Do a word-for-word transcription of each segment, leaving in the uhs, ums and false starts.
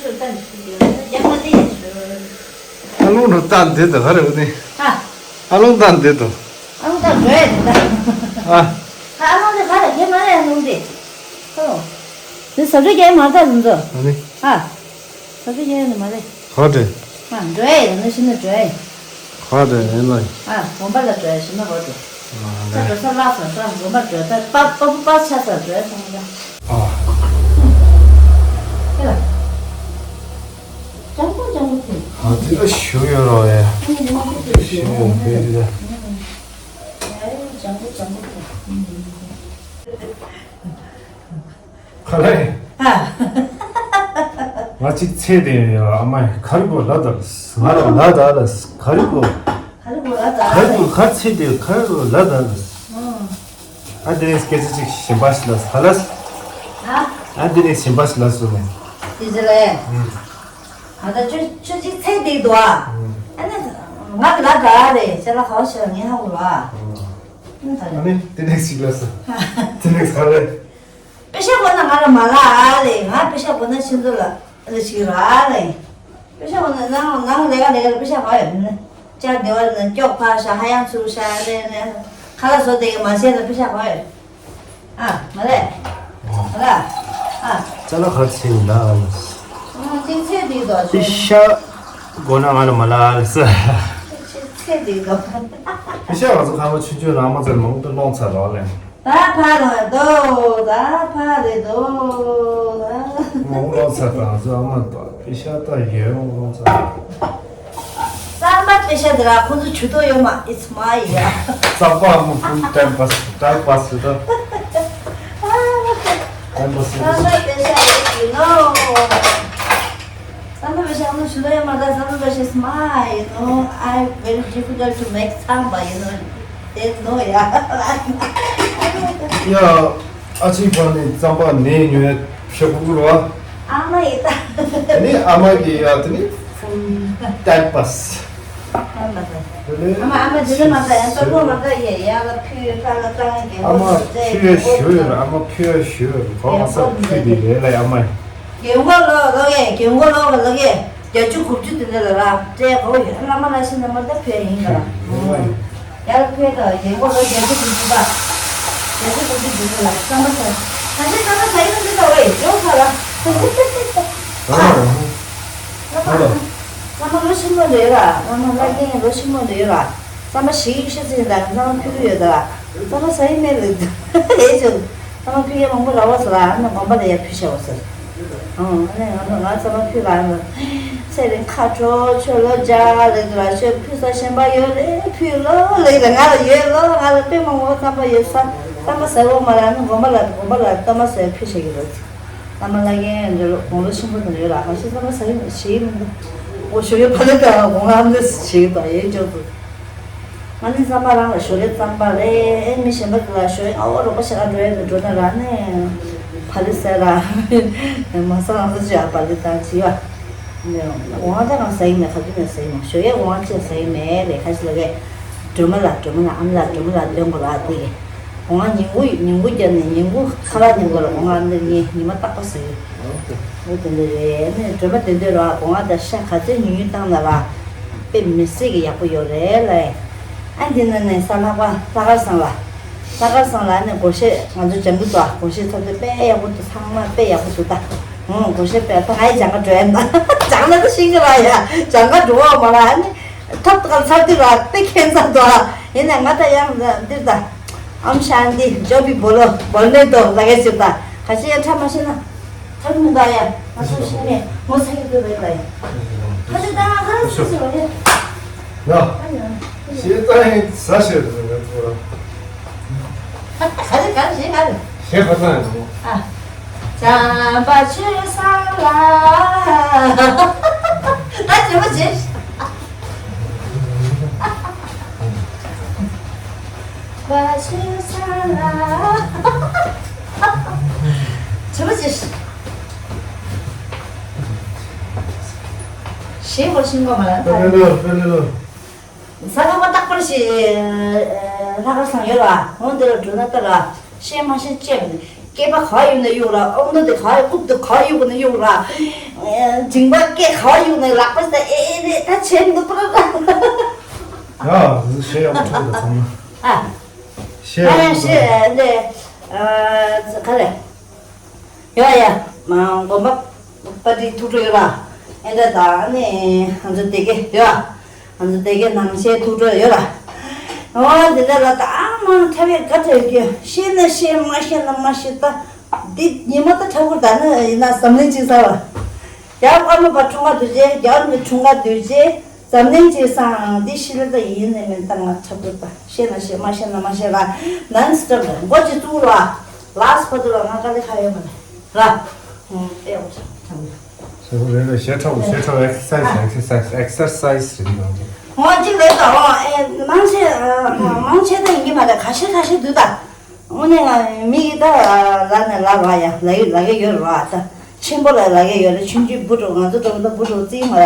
ཨ་ལོང་རུ་བཏང་བསྡད་དོ་ག་རེ་བ་ནི། ཨ་ལོང་བཏང་བསྡད་དོ། ཨ་ལོང་བཏང་འགྲོ་ཡ་དེ་ད། ཨ། ཨ་ལོང་དེ་ག་རེ་དེ་མ་རེད། ཨ་ལོང་དེ། ཨ་ལོང་། དེ་ཟ་འཕྲུག་རྒྱག་ཡ་མ་རེད་ད་ཟིན་ཚོ། ཨ་ནི། ཨ། ཟ་འཕྲུག་རྒྱག་ཡ་ནི་མ་རེད། ག་རེ། ཨ་འགྲོ་ཡ་ཡིན་ན་ཤི་ན་འགྲོ་ཡ་ཡིན། ག་རེ་ཡིན་ལ། ཨ་དགོན་པ་ལ་འགྲོ་ཡ་ཤི་ན་ག་རེ། ཨ་ད་ལེ། འགྲོ་ས་ལྷག་ས་ས་དགོན་པ་འགྲོ་ད་པ་པ་པ་ཆ་ས་འགྲོ་ཡ་སོང་ད། ཨ། ཨེ་ལ། ལྗང་ཁུ་ལྗང་ཁུ་ཐོན། ཨ་དེ་ལ་ཞུ་ཡོད་རོགས་ཡ། ཞུ་ཡོད་པས་དེ་ལ། ལྗང་ཁུ་ལྗང་ཁུ་ཐོན། ག་ལེ། ཨ། ང་གཅིག་ཚེ་དེ་ཡ་ཨ་མ་ག་རེ་གོ་ལ་ད་ལ་ང་ལ་ལ་ད་ལ་ག་རེ་གོ། ག་རེ་གོ་ལ་ད་ག་རེ་གོ་ག་ཚེ་དེ་ག་རེ་གོ་ལ་ད་ལ། ཨ་དེ་ནས་སྐད་ཆ་གཅིག་གཞན་པ་ཞིག་ལ་ཧ་ལ། ཨ། ཨ་དེ་ནས་གཞན་པ་ཞིག་ལ་སོ་ནས། དེ་ཟེར་ལེ། ཨ་ད་ཁྱོད་ཁྱོད་གཅིག་ཚེ་དེ་འདུག་ཨ། ཨ་ནི་ང་ལ་ད་རེད་ཅ་ལག་ག་བ་ཞིག་ལ་ངས་ཧ་གོ་ལ། ཨ་ནི་དེ་ནས་ཞིག་ལ་སོ། དེ་ནས་ག་རེ། པེ་ཤ་གོ་ན་ང་ལ་མ་ལ་ཨ་ལེ། ང་པེ་ཤ་གོ་ན་ཁྱེད་ཚོ་ལ་ཨ་ལེ་ཞིག་ར་ཨ་ལེ། པེ་ཤ་གོ་ན་ནང་ནང་ལས་ཀ་ལས་ཀ་ལ་པེ་ཤ་གོ་ཡོད་ནི། ཅག་སྡེ་བ་ན་སྐྱོག་ཕ་ཤ་ཧ་ཡང་ཚུགས་ཤ་ཨ་ལེ་ནི། ཁ་ལག་བཟོ་དེ་གི་མ་བྱས་ན་པེ་ཤ་གོ་ཡོད། ཨ་མ་ལེ། མ་ལ། ཨ། ཅ་ལག་ག་ཚེ་ལ་ཨ་ལེ། ཨ་ཅིག་ཚེ་འདི་དོ་པེ་ཤ་གོ་ན་ང་ལ་མ་ལ་ཨ་ལེ་ས། ཅིག་ཚེ་འདི་དོ། པེ་ཤ་ང་ཚོ་ཁ་མ་ཆུང་ཆུང་ལ་ཨ་མ་ཚོར་མང་དུ་སློང་ཚར་རོགས་ལེ། ད་ཕ་རེད་དོ། ད་ཕ་རེད་དོ། ད། ངོ་ལོག་ཚ་དང་ཚོ་ཨ་མ་དང་པེ་ཤ་ད་ཡོད་ངོ་ལོག་ཚ། རྩམ་པ་པེ་ཤ་དེ་ར་ཁོ་ཚོ་ཇུས་གཏོགས་ཡོད་མ། It's my ཡ། རྩམ་པ་ཨ་མ་ཕུལ་time pass time pass་ད། Time pass་རྩམ་པ་པེ་ཤ་ཡོད་ཀྱི་ནོ། རྩམ་པ་པེ་ཤ་ཨ་མ་ཇུས་གཏོགས་ཡོད་མ། ད་རྩམ་པ་པེ་ཤ་is my, you know, I very difficult to make རྩམ་པ་you know. དེ་ནོ་ཡ། ཡ། ཨ་ཅེ་ཕ་ནི་རྩམ་པ་ནས་ཉོས་ཤོག་གུ་རོ། ཨ་མ་ཡི་ད། དེ་ནི་ཨ་མ་གི་ཡ་དེ་ནི་ཕུལ་time pass། ཨ་མ་ད། དེ་ནི་ཨ་མ་ཨ་མ་དེ་ནི་མ་ད་ཡ་ད་ལོ་མ་ད་ཡ་ཡ་ལ་ཕུལ་ཡོད་ད་ལ་ད་ཡ་གི་ཨ་མ་ཕུལ་ཡ་ཞུ་ཡོད་ར། ཨ་མ་ཕུལ་ཡ་ཞུ་ཡོད་ར། གོ་མ་ས་ཕུལ་དེ་རེད་ལ་ཡ་ཨ་མ། རྒན་གོག་ལོ་ལོ་གེ། རྒན་གོག་ལོ་གེ་ལོ་གེ། བརྒྱད་ཅུ་དགུ་བཅུ་དེ་འདྲ་ལ་ར་སྤྲད་དགོས་ཡོད། བླ་མ་ལ་ཤི་ན་མ་ད་ཕེ་ཡིན་ག་ལ། ཡར་ཕེ་ད་རྒན་གོག་ལོ་བརྒྱད་ཅུ་དགུ་བཅུ་ད། བརྒྱད་ཅུ་དགུ་བཅུ་དེ་འདྲ་ལ་བསམ་པ་ས། ད་ཆ་བསམ་པ་ས་ཡིན་ན་འདི་ད་བས་ཇོ་ཁ་ལ། བླ་མ་ལོ་ཆེན་མོ་འདྲ་ཡོད་ར། བླ་མ་བླ་རྒན་ལོ་ཆེན་མོ་འདྲ་ཡོད་ར། རྩམ་པ་ཞིག་ཤི་ཚེ་ད་རྩམ་པ་ཕུལ་གྱི་ཡོད་ད། རྩམ་པ་ཟ་ཡི་མེད་ལ་ཨེ་ཅོ། རྩམ་པ་ཕུལ་ཡ་མང་པོ་རག་པ་ཟེར་ལ་ཨ་ནི་དགོན་པ་ལ་ཡ་ཕུལ་བྱ་བ་ཟེར། ཨང་ཨ་ནི་ང་ཚོ་ང་རྩམ་པ་ཕུལ་ལ་ཨ་ནི་ཚེ་རིང་ཁ་དྲོ་ཁྱོད་ལོ་རྒྱ་ལེགས་ལ་ཁྱོད་ཕུལ་ས་གཞན་པ་ཡོད་རེད། ཕུལ་ལོ་ལེགས་ལ་ང་ལ་ཡོད་ལོ། ང་ལ་དཔེ་མང་པོ་རྩམ་པ་ཡོད་ས། རྩམ་པ་ཟ་བོ་མ་ལ་ཨ་ནི་དགོན་པ་ལ་དགོན་པ་ལ་རྩམ་པ་ཟ་ཕུལ་བྱ་གི་རེད། ཨ་མ་ལ་རྒན་འདྲ་ལོ་དགུང་ལོ་ཆེན་པོ་དེ་འདྲ་ཡོད་ལ་ཁ་ཤས་ཚང་མ་ཟ་ཡི་ཞེས་མི་འདུག་འོ་ཞོ་ཡོད་ཕ་ལེ་ད་དགུང་ལ་ཨ་མ་ལེ་ཞེས་དང་ཡེ་འཇོག་ཏུ། ང་ནི་ཚང་མ་རང་ལ་ཞོ་ལེ་རྩམ་པ་རེད། ཨེ་མི་གཞན་པ་དེ་ལ་ཞོ་ཡི་ཨ་འོ་རོགས་པ་ཞེ་དྲག་འགྲོ་ཡ་དེ་འགྲོ་ན་ར་ནས་ཕ་ལེ་ཟེར་ར་མ་ས་རང་ས་ཅི་ཨ་ཕ་ལེ་ད་ཅི་ཡ། དགུང་ལ་ད་རང་ཟ་ཡི་མེད། ག་དུས་ནས་ཟ་ཡི་མེད། ཞོ་ཡི་དགུང་ལ་ཅི་ཟ་ཡི་མེད་རེད། ཁ་ཤས་ལ་གས་སྒྲོལ་མ་ལ་སྒྲོལ་མ་ལ་ཨ་མ་ལ་སྒྲོལ་མ་ལ་འདོན་དགོས་ར་དེ་གས། འོ་ང་ཉིན་གུང་ཉིན་གུང་བརྒྱབ་ནས་ཉིན་གུང་ཁ་ལག་ཉིན་གུང་ལ་འོ་ང་འདི་ཉིན་ཉི་མ་རྟག་པར་ཟ་གི། འོ་དེ་འདྲ་རེད། ནི་སྒྲོལ་མ་དེ་འདོད་ར་འོ་ང་ད་ཤ་ག་ཚོད་ཉུང་ཉུང་བཏང་ན་ར་དཔེ་མི་སྲིད་ཀྱི་ཡག་པོ་ཡོད་རེད་ལ། ཨ་འདི་ན་ནས་ས་ལྷག་པ་ལྷག་དཀར་བཟང་ལ། ལྷག་དཀར་བཟང་ལ་ནི་སྒོར་གཞས་ང་ཚོ་སྦྱང་གི་འདུག་སྒོར་གཞས་ཚོ་དེ་དཔེ་ཡག་པོ་འདུག་ཚང་མ་དཔེ་ཡག་པོ་འདུག་ད། ཨོ་སྒོར་གཞས་དཔེ་ད་ང་ཡི་སྦྱང་ག་འགྲོ་ཡ་ན་སྦྱང་ན་ད་ཤིང་གི་ར་ཡ་སྦྱང་ག་འགྲོ་བ་མ་ར་ཨ་ནི། ཐབ་ཏུ་ཁར་ཚར་དུས་ལ་དཔེ་ཁྱད་མཚར་དོ། ཡིན་ནའི་ང་ད་ཡང་འདིར་ད། ཨོམ་ཤཱན་ཏི་ཇོ་བི་བོ་ལོ་བོ་ནེ་དོ་ལ་གེ་ཟེར་ད། ཁ་ཤས་ཡང་ཁྲ་མ་ཤེས་ན། ཐབ་མི་འདའ་ཡ། ང་ཚོ་ཤེས་ནས་ངོ་ཚ་གི་འདུག་རེད་ད་ཡ། ཁ་ཤས་ད་ང་ཁ་ར་སུ་ཟེར་བ་ཡ། ཡ། ཞེས་ད་ཡིན་ཟ་ཤེས་རེད་ང་ཚོ་ར། ག་རེ་ག་རེ་ཞེས་ག་རེ། ཞེས་ག་ཚང་ཡིན་ནོ། ཨ། བྱམས་པ་ཆོས་བཟང་ལ། ད་བྱམས་པ་ཆོས། བྱམས་པ་ཆོས་བཟང་ལ། བྱམས་པ་ཆོས། ཞེས་པར་ཤིང་པ་མ་ལ་ད། ཕེ་ལེ་ལོ། ཕེ་ལེ་ལོ། ས་ལྷག་པ་རྟག་པར་ཞེས་ལྷག་དཀར་བཟང་ཡོད་ལ་འོང་འདི་ལ་འགྲོ་ན་ལྟ་ལ་ཤེས་མ་ཤེས་ཅེས། སྐེད་པ་ག་པར་གཡུག་ན་གཡུག་ར། ཨོང་རྡོ་དེ་ག་པར་གཡུག་རྐུབ་དེ་ག་པར་གཡུག་ན་གཡུག་ར། མཇིང་པ་སྐེ་ག་པར་གཡུག་ན་ལག་པ་ཟེར་ཨེ་ཨེ་རེད་ད་བྱས་འདུག་པ་ར། ཡ་ཞེས་ཡག་པོ་འཁྲབ་འདུག་ཚང་མ། ཨ། ཞེས་ཡག་ཨ་པོ་ཞེས་འདུག་ཨ་ལེ། ཨ་ག་རེ། ཡོད་ཡ། མ་དགོན་པ་པ་ཏི་ཐུགས་སྤྲོ་ཡོད་ར། ཨེ་འདྲ་ད་ནི་ང་ཚོ་སྡེ་དགེ་ཡོད། ང་ཚོ་སྡེ་དགེ་ནང་ཆེན་ཐུགས་སྤྲོ་ཡོད་ར། འོ་འདི་འདྲ་ལ་ད་ཨ་མ་ཁྲ་བའི་དགའ་དྲགས་ཀྱི་ཤེས་ན་ཤེས་མ་ཤེས་ན་མ་ཤེས་ད། འདི་ཉི་མ་ད་ཁྲ་བོ་ད་ནི་ཡིན་ན་བསམ་ལན་ཅིག་ཟ་བ། རྒྱ་ཨ་མ་པ་འཁྲུངས་སྐར་དུས་ཆེན་རྒྱ་མི་འཁྲུངས་སྐར་དུས་ཆེན། འཛམ་གླིང་སྤྱི་བསང་འདི་ཤི་ལ་ད་ཡིན་ནི་མིན་ད་ང་འཁྲབ་དགོས་ད་ཤེས་ན་ཤེས་མ་ཤེས་ན་མ་ཤེས་ལ་ནན་སི་ཊོབ་ལ་མགོ་ཅིག་བཙུགས་ལ་ལཱ་སི་ཊི་བར་དུ་ལ་ང་དཀའ་ལས་ཁག་ཡོད་མ་རེད་ལ། ཨོ་ཨེ་ཨོ་ཆ་ཆ་མི་ཟེར་བ་རེད་རེད། ཞེ་ཁྲ་བོ་ཞེ་ཁྲ་བོ་ཨེག་སར་སའི་ཛི་ཨེག་སར་སའི་ཛི་ཨེག་སར་སའི་ཛི་རེད་འདུག་ཨོ་གཅིག་རེད་ད། ཨོ་ཨེ་མང་ཆེ་མང་ཆེ་ད་ཡིན་གྱི་མ་རེད། ཁ་ཤས་ཁ་ཤས་འདུག་ད། དངོས་གནས་ང་མི་གི་ད་ལ་ནས་ལ་ར་ཡ་ལ་ཡི་ལ་གི་ཡོད་ར་ད། ཆེན་པོ་ལ་ལ་གི་ཡོད་ར། ཆུང་ཆུང་བུ་ཕྲུག་ང་ཚོ་འགྲོ་གི་ད་བུ་ཕྲུག་རྩིས་མ་ར་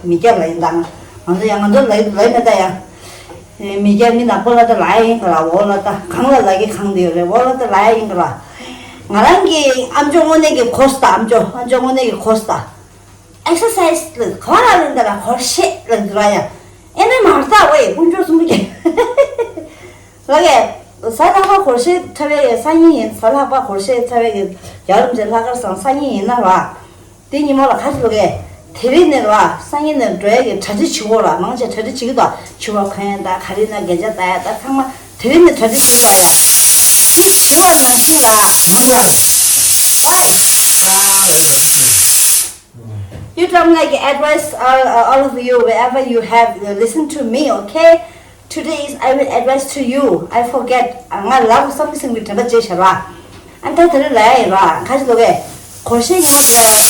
མི་སྐྱ་ལ་ཡིན་ད། ང་ང་ཚོ་ཡང་ང་ཚོ་ལ་ཡི་ལ་ཡི་མེད་ད་ཡ། མི་སྐྱ་མི་ནག་པོ་ལ་ད་ལ་ཡ་ཡིན་ག་ར། འོ་ལ་ད་གང་ལ་ལ་གི་གང་དེ་ཡོད་རེད། འོ་ལ་ད་ལ་ཡ་ཡིན་ག་ར། ང་རང་གི་ཨམ་ཅོག་དངོས་གནས་ཀྱི་གོ་སི་ད། ཨམ་ཅོག་ཨམ་ཅོག་དངོས་གནས་ཀྱི་གོ་སི་ད། ཨེག་སར་སའི་ཛི་ལ་ག་ར་ལ་འདི་ལ་སྒོར་གཞས་ལ་འདི་ར་ཡ། ཨེ་ནས་མར་ཐག་ཝེ་དཀོན་མཆོག་གསུམ་པོ་གྱི། ལ་གས། གཟའ་ལྷག་པ་སྒོར་གཞས་འཁྲབ་པའི་སང་ཉིན་ཡིན། གཟའ་ལྷག་པ་སྒོར་གཞས་འཁྲབ་པའི་གི་རྒྱལ་རབས་ཅན་ལྷག་དཀར་བཟང་སང་ཉིན་ཡིན་ན་ར། དེ་ཉིན་མོ་ལ་ག་ཞིག་ལོ་གས། དེ་རིང་ནས་ར་སང་ཉིན་ནས་འགྲོ་ཡ་གི་གྲ་སྒྲིག་བྱེད་དགོས་ར། མང་ཆེ་གྲ་སྒྲིག་བྱེད་ཀྱི་འདུག་ཕྱུ་པ་གོན་ད་ག་རེ་ན་རྒྱན་ཆ་ལྟ་ཡ་ད་ཚང་མ་དེ་རིང་ནས་གྲ་སྒྲིག་བྱེད་ཀྱི་འདུག་ཡ། དེ་བྱེད་པ་ནང་བཞིན་ར་མང་ར། ར་ར་ར། You don't like advice, uh, uh, all of you, wherever you have uh, listened to me, okay? Today is I will advise to you. I forget. ང་ལབ་བསམ་གི་སེམས་ཀྱི་དྲན་པ་བརྗེད་བྱ་ར། ཨ་ད་དེ་རིང་ལ་ཡ་ཡིན་ར། ག་ཞིག་ལོ་གས། སྒོར་གཞས་ཉི་མ་དེ་ལ་ཡ།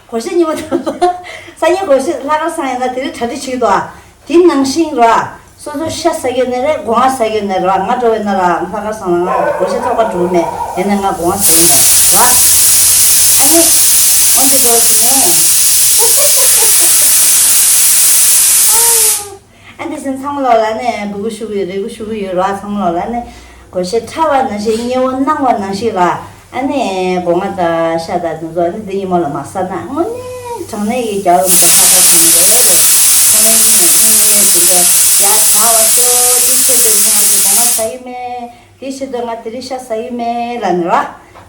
སྒོར་གཞས་ཉི་མ་དང་སང་ཉིན་སྒོར་གཞས་ལྷག་དཀར་བཟང་ཡིན་ན་དེ་རིང་གྲ་སྒྲིག་བྱེད་ཀྱི་འདུག་ཨ། དེ་ནང་བཞིན་ར། སོ་སོ་ཤ་ཟ་གི་ནས་རེད། སྒོ་ང་ཟ་གི་ནས་ར། ང་འགྲོ་བའི་ན་ར་ལྷག་དཀར་བཟང་ལ་ང་སྒོར་གཞས་ཚོགས་པ་འགྲོ་མེད་ཡིན་ན་ང་སྒོ་ང་ཟ་གི་ནས་ར། ཨ་ནི་ཨ་ནི་འགྲོ་གི་ནས། ཨ་འདི་སེམས་ཚང་མ་ལོག་ལ་ནས་འབུ་གུ་ཤུ་གུ་ཡོད་རེ་གུ་ཤུ་གུ་ཡོད་ར། ཚང་མ་ལོག་ལ་ནས་སྒོར་གཞས་འཁྲབ་པ་ནང་བཞིན་མཉེས་པོ་གནང་བ་ནང་བཞིན་ར། ཨ་ནི་སྒོ་ང་དང་ཤ་དང་དེ་ཚོ་ཨ་ནི་འདི་ཉིན་མོ་ལ་མ་ཟ་ན་དངོས་གནས་དྲང་གནས་ཀྱི་རྒྱལ་བ་རིན་པོ་ཆེ་ལྷག་པར་བཟང་རེད། དངོས་གནས་ནས་ཨ་ནི་དེ་འདྲ་ཡ་ཟ་བ་ཚོ་དེ་ཆེད་དུ་ནི་ང་ལ་སྒོ་ང་ཟ་གི་མེད། དེ་ཆེད་དུ་ང་དེ་རིང་ཤ་ཟ་གི་མེད་ལབ་ནི་ར།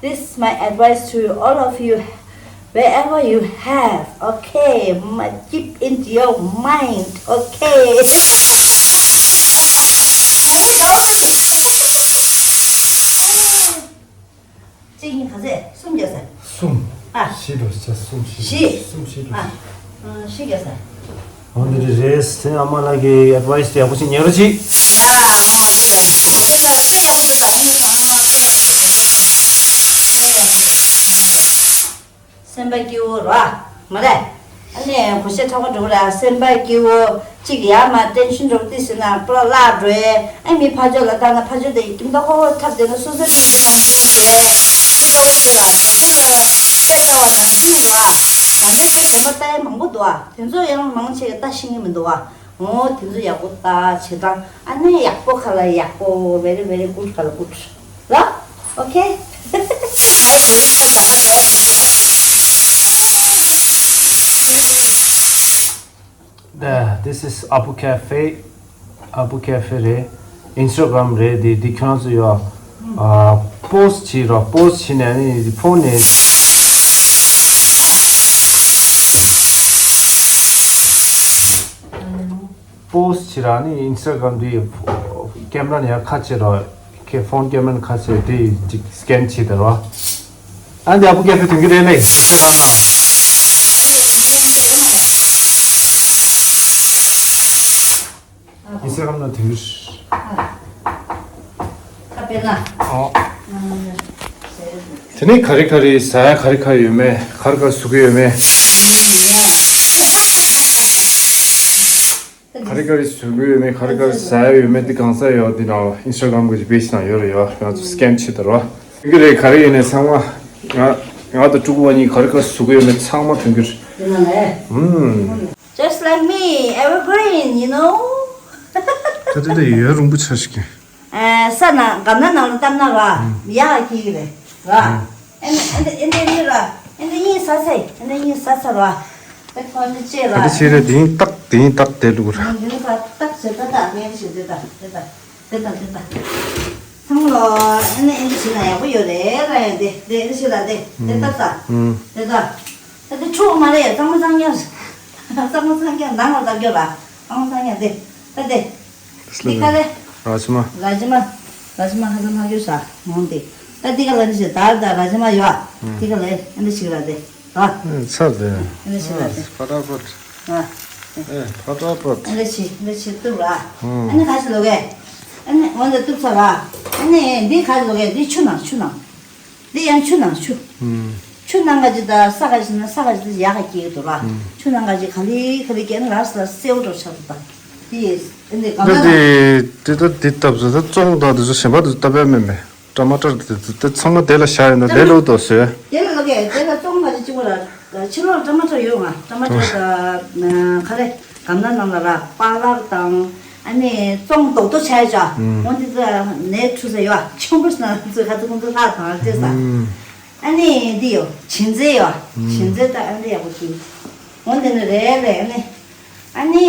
This is my advice to all of you, wherever you have, okay? My, keep in your mind, okay? གཅིག་གཉིས་ག་ཚད་གསུམ་རྒྱག་ས། གསུམ། ཨ། བཞི་འགྲོ་ས་གསུམ་བཞི། བཞི། གསུམ་བཞི་འགྲོ་ཨ། ས། ཨ། བཞི་རྒྱག་ས། འོ་འདི་འདྲ་རེད། དེ་ཨ་མ་ལགས་ཀྱི་ཨེཌ་ཝའི་སི་དེ་ཡག་པོ་ཞིག་ཉན་རོགས་གྱིས། ཡ། ཨ་མ་ལགས་ཀྱི་ཨེཌ་ཝའི་སི་དེ་ད་ཨ་ནི་ཚང་མ་ལ་དཔེ་ཡག་པོ་འདུག་དཔེ་ཡག་པོ་འདུག་དཔེ་ཡག་པོ་འདུག་སེམས་པ་སྐྱིད་པོ་ར། མ་རེད། ཨ་ནི་སྒོར་གཞས་འཁྲབ་པ་འགྲོ་གི་ར། སེམས་པ་སྐྱིད་པོ། གཅིག་ཡར་མར་ཊེན་ཤན་འགྲོ་གི་དེ་ཟེར་ན་པུ་ར་བརླག་འགྲོ་ཡས། ཨ་མི་ཕར་ཕྱོགས་ལ་བཏང་ན་ཕར་ཕྱོགས་དེ་ཀིམ་ཏོ་ཧོ་ཧོ་འཁྲབ་བསྡད་ན་སོ་སོའི་ཕུགས་འདུན་ནང་བཞིན་འགྲོ་ཡས། ཀིམ་ཏོ་ཧོ་ཤེས་ར། དེ་ཚོ་ལ་དཔེ་ལྟ་བ་ནང་བཞིན་ར། ད་ལྟ་དེ་དགོན་པ་ལྟ་ཡས་མང་པོ་འདུག་ཨ། དེ་ཚོ་ཡང་མང་ཆེ་ག་ལྟ་ཤེས་ཀྱི་མི་འདུག་ཨ། འོ་དེ་ཚོ་ཡག་པོ་ལྟ་བྱེད་སྟངས་ཨ་ནི་ཡག་པོ་ཁ་ལ་ཡག་པོ། very very good ཁ་ལ་good ར། ཨོ་ཁེ། ངས་དེ་རིང་ཤ་ཟ་ག་འགྲོ་ཡ་ཡིན། This is Apu Cafe. Apu Cafe རེད། ཨིན་སི་ཊ་གྷ་རམ་རེད། དེ་དེ་ཁྱོད་རང་ཚོ་ཡོད། ཨ། པོ་སི་ཊི་བྱེད་རོགས། པོ་སི་ཊི་བྱེད་ནས་ཨ་ནི་ཕོན་ནས། པོ་སི་ཊི་བྱེད་ར་ནི་ཨིན་སི་ཊ་གྷ་རམ་དེ་ཀེམ་ར་ནས་ཡར་ཁ་ཕྱེ་རོགས། ཁྱེད་ཕོན་ཀེམ་ར་ནས་ཁ་ཕྱེ་དེ་ཅིག་སི་ཀེན་བྱེད་དེ་རོགས། ཨ་འདི་ཨ་པུ་ཀེ་ཕེ་ཐོན་གྱི་རེད་ལེ། ཨིན་སི་ཊ་གྷ་རམ་ནང་། ཨིན་སི་ཊ་གྷ་རམ་ནང་ཐོན་གྱི་རེད། ཨ། དེ་ནས་ག་རེ་ག་རེ་ཟ་ཡ་ག་རེ་ག་རེ་ཡོད་མེད། ག་རེ་ག་རེ་བཟོ་གི་ཡོད་མེད། ག་རེ་ག་རེ་བཟོ་གི་ཡོད་མེད། ག་རེ་ག་རེ་ཟ་ཡ་ཡོད་མེད་དེ་གང་ཟག་ཡོད་དེ་ནང་ཨིན་སི་ཊ་གྷ་རམ་གི་པེ་ཇི་ནང་ཡོད་རེད་ཡ། ང་ཚོ་སི་ཀེན་བྱེད་དར་བ། ཐོན་གྱི་རེད། ག་རེ་ཡིན་ནའི་ཚང་མ་ང་ང་དང་ཕྲུ་གུ་བ་གཉིས་ག་རེ་ག་རེ་བཟོ་གི་ཡོད་མེད་ཚང་མ་ཐོན་གྱི་རེད། དེ་ནང་ལས། ཨུམ། Just like me, evergreen, you know. ད་དེ་ད་ཡོད་རུང་པོ་ཆ་ཞིག་གི། ས་ནང་སྒམ་ན་ནང་ལ་བཏབ་ན་ར་ཡག་གི་རེད་ར། ཨེ་ནི་ཨེ་འདི་ཨེ་འདི་གཉིས་ར། ཨེ་འདི་གཉིས་ཟ་ཚེ་ཨེ་འདི་གཉིས་ཟ་ཚེ་ར། ཨེ་ཁོ་ནི་ཅེ་ར། ད་དེ་ཆེ་རེད། དེ་ཡིན་ཏག་དེ་ཡིན་ཏག་དེ་ལུག་ར། འདི་ནི་ཕ་ཏག་ཟེར་ཏག་ཏག་ངས་ཞེ་དེ་ད་དེ་ད་དེ་ད་དེ་ད། ཚང་ལོ་ཨེ་ནི་ཨེ་འདི་བྱེད་ན་ཡག་པོ་ཡོད་རེད་ར། ཡ་དེ་དེ་ཨེ་འདི་བྱེད་ད་དེ་དེ་ཏག་ཏག་དེ་ད། ད་དེ་ཕྱུག་མ་རེད། གཙང་མ་གཙང་རྐྱང་། གཙང་མ་གཙང་རྐྱང་ནང་ལ་ལྟ་རྒྱུ་ར། གཙང་མ་གཙང་རྐྱང་དེ་ད་དེ། འདི་ག་རེ། ར་ཇི་མ། ར་ཇི་མ། ར་ཇི་མ་ཧ་ཅང་མ་སྐྱོ་ཤ་མོང་དེ། ད་འདི་ག་ལ་འདི་ཞིག་དར་དར་ར་ཇི་མ་ཡོད། འདི་ག་ལ་ཨེ་འདི་ཞིག་ར་དེ། ཨ། ཚར་དེ། ཨེ་འདི་ཞིག་ར་དེ། ཕ་ཏ་པོ། ཨ། ཨེ་ཕ་ཏ་པོ། ཨེ་འདི་ཞིག་འདི་ཞིག་བཏུབ་ར། ཨ་ནི་ག་ཞིག་ལོ་གས། ཨ་ནི་འོན་ཏེ་བཏུབ་ཚར་ར། ཨ་ནི་འདི་ག་ཞིག་ལོ་གས། འདི་ཆུ་ནང་ཆུ་ནང་། འདི་ཡང་ཆུ་ནང་ཆུ། ཆུ་ནང་ག་ཅི་ད་ས་ག་ཅི་ན་ས་ག་ཅི་ད་ཡག་ག་སྐྱེ་གི་འདུག་ར། ཆུ་ནང་ག་ཅི་ག་ལི་ག་ལི་སྐྱེ་ན་ར་ས་སེའུ་འགྲོ་ཆགས་འདུག་ད། དེ་ཡིས་ཨེ་འདི་ག་ད་ལ། དེ་དེ་ད་དེ་བཏབ་ཟེར་ད་བཙོང་ད་དེ་ཚོ་གཞན་པ་དེ་ཚོ་བཏབ་ཡ་མེད་མེད། ཊ་མ་ཊར་དེ་དེ་ཚང་མ་དེ་ལ་བཞག་ཡོད་ན་དེ་ལོ་དོ་ཟེར། དེ་ལ་ལོ་གས་དེ་ལ་བཙོང་ག་ཅི་གཅིག་པ་ར། ཕྱི་ལོགས་ཊ་མ་ཊར་ཡོད་ང་། ཊ་མ་ཊར་དང་ག་རེ་གམ་ན་ནང་ལ་ར་པ་ལག་དང་། ཨ་ནི་བཙོང་རྡོག་རྡོག་ཆ་ཡ་ཅག་འོན་ཏེ་ནས་འཁྲུ་ས་ཡོད་ཆུང་པོ་ཞིག་ན་ཚོས་ཁ་ཚ་ཁོང་ཚོ་ལྷག་དང་ལྟོས་ས། ཨ་ནི་འདི་ཡོད་བྱིན་རྫས་ཡོད། བྱིན་རྫས་ད་ཨ་འདི་ཡག་པོ་ཞིག་འོན་ཏེ་ནི་རེད་རེད། ཨ་ནི་ཨ་ནི་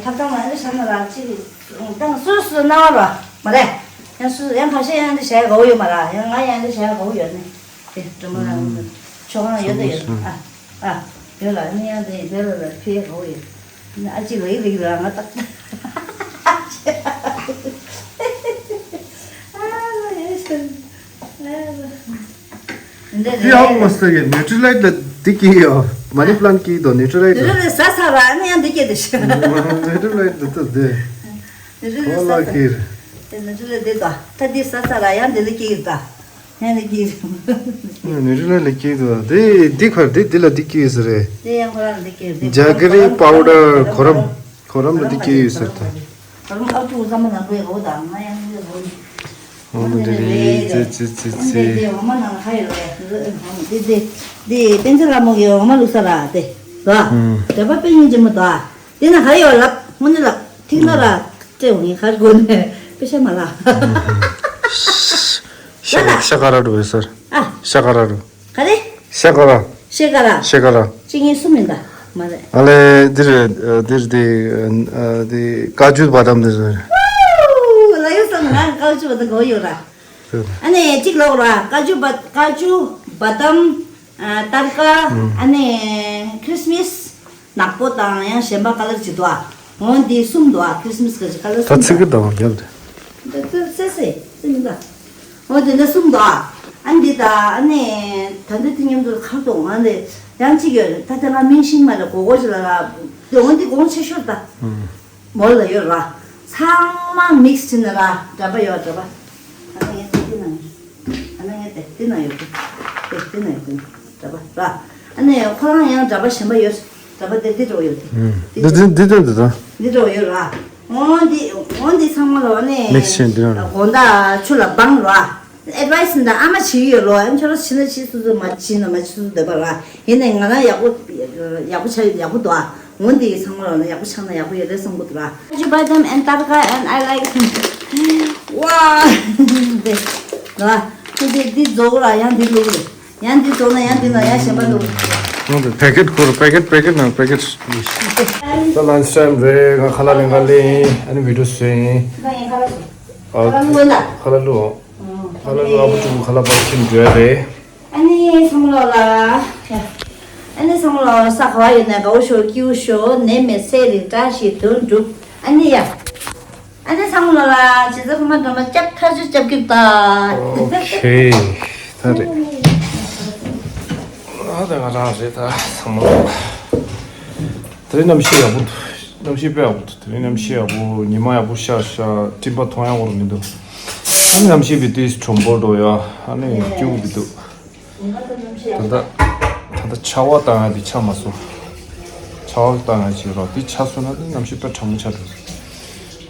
ཐབ་ཚང་ལ་ཨ་ནི་ཤ་ན་ར་ཅི་ད་སོ་སོ་ན་བ་ར་མ་རེད། ཡང་སོ་ཡང་ཁ་ཤས་ཡང་འདི་བྱ་ཡ་དགའ་བོ་ཡོད་མ་ར། ཡང་ང་ཡང་འདི་བྱ་ཡ་དགའ་བོ་ཡོད་ནི། དེ་འགྲོ་མ་ར་ཆོག་ང་ཡོད་དེ་ཡོད། ཨ་ཨ་ཡོད་ལ་ནི་ཡང་དེ་ཡོད་ལ་ལ་ཕི་ཡ་གོ་ཡོད། ཨ་ཅི་ལ་ཡི་ལ་ཡི་ལ་ང་ཏག་ཨ་ལ་ཡོད་ཤོད་ཨ་ལ་འདི་ཧ་མ་སྟེ་གི་ནིའུ་ཊི་ལའིཊ་ལ་འདི་སྐྱེས་ཡོད། མ་ནི་པ་ལན་སྐྱེས་དོ་ནིའུ་ཊི་ལའིཊ་ལ། ནིའུ་ཊི་ལའིཊ་ཟ་ས་ར་ནི་ཡང་འདི་སྐྱེས་དེ་ཤི། ནིའུ་ཊི་ལའིཊ་འདི་ལྟ་དེ། ནིའུ་ཊི་ལའིཊ་ཧོ་ལ་ཟ་ས་ཁིར། དེ་ནིའུ་ཊི་ལའིཊ་འདི་དོ་ད་འདི་ཟ་ས་ར་ཡང་འདི་ལ་སྐྱེས་ཡོད་ད། ཡང་ལ་སྐྱེས། ནི་རི་ལ་ལ་སྐྱེས་འདུག་དེ་འདི་ཁར་དེ་འདི་ལ་འདི་སྐྱེས་ཟེར་རེད། དེ་ཡང་ཁོ་རང་ལ་འདི་སྐྱེས་འདི། ཇ་གི་རི་པའུ་ཌར་ཁོ་རམ་ཁོ་རམ་ལ་འདི་སྐྱེས་ཡོད་ཟེར་ད། ཁོ་རང་ཨ་ཅུ་ཟ་མ་ན་བའི་འོ་དང་ང་ཡང་འདི་འོ། འོ་འདི་རེད་ཙི་ཙི་ཙི་ཙི། འདི་འོ་མ་ནང་ལ་ཁ་ཡོད་རེད། འདི་འདི་འདི་པན་ཆེ་ལ་མོ་གི་འོ་མ་བླུགས་ས་ར་དེ། དོ། དེ་པ་པན་ཡིན་གྱི་མི་དོ། དེ་ན་ཧ་ཡོ་ལབ་དངོས་གནས་ལབ་ཐིག་ནོ་ར་སྤྲད་འོང་ཡིན་ཧར་དགོས་ནས་དཔེ་ཤ་མ་ལ། ཤ་ཤ་ཀ་ར་འགྲོ་བའི་སར། ཨ། ཤ་ཀ་ར་འགྲོ། ག་རེ། ཤ་ཀ་ར། ཤ་ཀ་ར། ཤ་ཀ་ར། གཅིག་གཉིས་གསུམ་ཡིན་ད་མ་རེད། ཨ་ལེ་འདིར་འདིར་འདི་འདི་ཀ་ཅུ་བ་དམ་འདིར། ལ་ཡོད་སམ་ང་ཀ་ཅུ་བ་དམ་གོ་ཡོད་ར། ཨ་ནེ་གཅིག་ལོག་ར་ཀ་ཅུ་བ་ཀ་ཅུ་བ་དམ། ཨ་སྟར་ཀ་ཨ་ནེ་ཁྲི་སི་མིས། ནག་པོ་དང་ཡང་གཞན་པ་ཀ་ལར་གཅིག་འདུག་ཨ། འོ་འདི་གསུམ་འདུག་ཨ། ཁྲི་སི་མིས་གི་ཀ་ལར་ད་གསུམ་ཚིག་གི་འདུག་ཡབ་དེ། ད་ད་སེ་སེ་སེ་མི་འདུག་འོ་འདི་ནི་གསུམ་འདུག་ཨ། ཨ་འདི་ད་ཨ་ནི་ད་འདི་དེ་མཉམ་དུ་ཁ་དོག་ང་འདི་ཡང་གཅིག་ཡོད་རེད། ད་ལྟ་ང་མིང་ཤེས་མ་རེད། གོ་གོ་ཞིག་ལ་ར་འདི་འོ་འདི་གོང་ཆེ་ཤོས་ད། མོལ་ལ་ཡོད་ར། ཚང་མ་མིག་སི་བྱས་ནས་ར་འདྲ་པ་ཡོད་འདྲ་པ། ཨ་ནི་ངས་དེ་འདི་ན་ཡོད། ཨ་ནི་ངས་དེ་འདི་ན་ཡོད་དེ། དེ་འདི་ན་ཡོད་དེ་འདྲ་པ་ར། ཨ་ནི་ཁོ་རང་ཡང་འདྲ་པ་གཞན་པ་ཡོད། འདྲ་པ་དེ་འདི་འདྲ་པོ་ཡོད་དེ། འདི་འདི་འདི་འདི་འདི་འདི་འདྲ་པོ་ཡོད་ར། འོ་འདི་འོ་འདི་ཚང་མ་ལ་ཨ་ནི་མིག་སི་བྱས་འདི་ན་ར། དགོང་དག་ཆུ་ལ་སྦང་ར། ཨེ་ཌི་ཝའི་སི་འདི་ཨ་མ་བྱེད་ཀྱི་ཡོད་ལོ། ཨ་ནི་ཁྱོད་རང་བྱེད་ན་བྱེད་སོ་སོ་མ་བྱེད་ན་མ་བྱེད་སོ་སོ་འདོད་པ་ར། ཡིན་ནའི་ང་རང་ཡག་པོ་ཡག་པོ་ཆགས་ཡོད། ཡག་པོ་འདུག་ཨ། འོ་འདི་ཚང་མ་ལ་ཡག་པོ་ཆགས་ན་ཡག་པོ་ཡོད་རེད་བསམ་གྱི་འདུག་ར། Kaju badam and tarka and I like. Wow. འདི་ལ་ཁྱོད་འདི་འདི་རྫོགས་ར་ཡང་འདི་བླུགས་རེད། ཡང་འདི་རྫོགས་ན་ཡང་འདི་ལ་ཡང་གཞན་པ་བླུགས་རེད། ནང་དུ་ཕེ་ཀེཊ་ཁུར་ཕེ་ཀེཊ་ཕེ་ཀེཊ་ནང་ཕེ་ཀེཊ། ད་ལན་ཆི་ཊའིམ་རེད། ང་ཁ་ལག་ལེན་ག་ལེན་ཨ་ནི་བི་ཌིའོ་བཟོས་ཡིན། ད་ཡང་ཁ་ལག་བཟོ། ཨ་ཁ་ལག་བླུགས་ན། ཁ་ལག་བླུགས། ཨ་ཁ་ལག་བླུགས། ཨ་ཁུ་ཕྲུ་གུ་ཁ་ལག་པར་ཁྱིམ་འགྲོ་ཡ་རེད། ཨ་ནི་ཚང་མ་ལོག་ལ། ཨ་ནི་ཚང་མ་ལོག་ས་ག་བ་ཡོད་ན་དགའ་བོ་ཤོག་སྐྱིད་པོ་ཤོག་ནད་མེད་ཚེ་རིང་བཀྲ་ཤིས་དོན་འགྲུབ། ཨ་ནི་ཡ། ཨ་ནི་ཚང་མ་ལོག་ལ་བྱེད་ས་ཁོ་མ་འགྲོ་མ་སྐྱབས་ཐག་ཆོད་སྐྱབས་སྐྱིབས་ད། ཨོ་ཁེ། ད་རེད། ཨ་ད་ང་རང་རེད་ད་ཚང་མ་ལོག་ལ། དེ་རིང་གནམ་གཤིས་ཡག་པོ་འདུག་གནམ་གཤིས་དཔེ་ཡག་པོ་འདུག་དེ་རིང་གནམ་གཤིས་ཡག་པོ། ཉི་མ་ཡག་པོ་ཤར་ཤག་སྤྲིན་པ་མཐོང་ཡག་འོར་མི་འདུག་ཨ་ནི་གནམ་གཤིས་བི་དུས་གྲོང་པོ་འགྲོ་ཡ། ཨ་ནི་སྐྱིད་པོ་བི་འདུག་ད་ལྟ་ད་ལྟ་ཆར་པ་བཏང་ཡ་དེ་ཆགས་མ་སོང་། ཆར་པ་བཏང་ཡ་བྱེད་རོགས་དེ་ཆགས་སོང་ན་དེ་གནམ་གཤིས་དཔེ་གྲང་མོ་ཆགས་འགྲོ།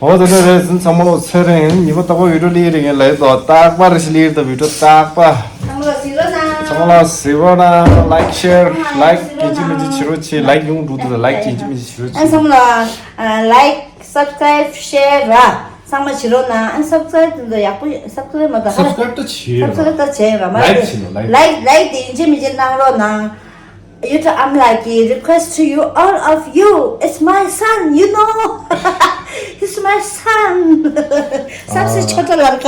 འོ་ད་ལྟ་རེད་ཟིན་ཚང་མ་ལོག་ཚེ་རིང་ཉི་མ་རྟག་པར་བི་ཌིའོ་ལི་རིང་ལ་ཡོད་དོ། རྟག་པར་རེ་ཞིག་ལི་རེད་དོ་བི་ཌིའོ་རྟག་པ། ཚང་མ་ལ་གཟིགས་རོགས་གནང་། ཚང་མ་ལ་གཟིགས་རོགས་གནང་། ལའིཀ་ཤེར་ལའིཀ་ཡིན་གཅིག་མིན་གཅིག་བྱེད་རོགས་བྱེད། ལའིཀ་ཡོང་འགྲོ་དུས་ལའིཀ་ཡིན་གཅིག་མིན་གཅིག་བྱེད་རོགས་བྱེད། ཚང་མ་ལ་ལའིཀ subscribe share ར་ཚང་མ་བྱེད་རོགས་གནང་། ཨ་subscribe དེ་ཚོ་ཡག་པོ་subscribe མ་གཏོགས་ཧ་subscribe ད་བྱེད་རོགས། subscribe ད་བྱེད་རོགས་མ་like རེད་བྱེད་རོགས། like like like དེ་ཡིན་གཅིག་མིན་གཅིག་གནང་རོགས་གནང་། You too, I'm like request to you, all of you. It's my son, you know. He's my son. སབ་སི་ཆོ་ཏ་ལར་ཀ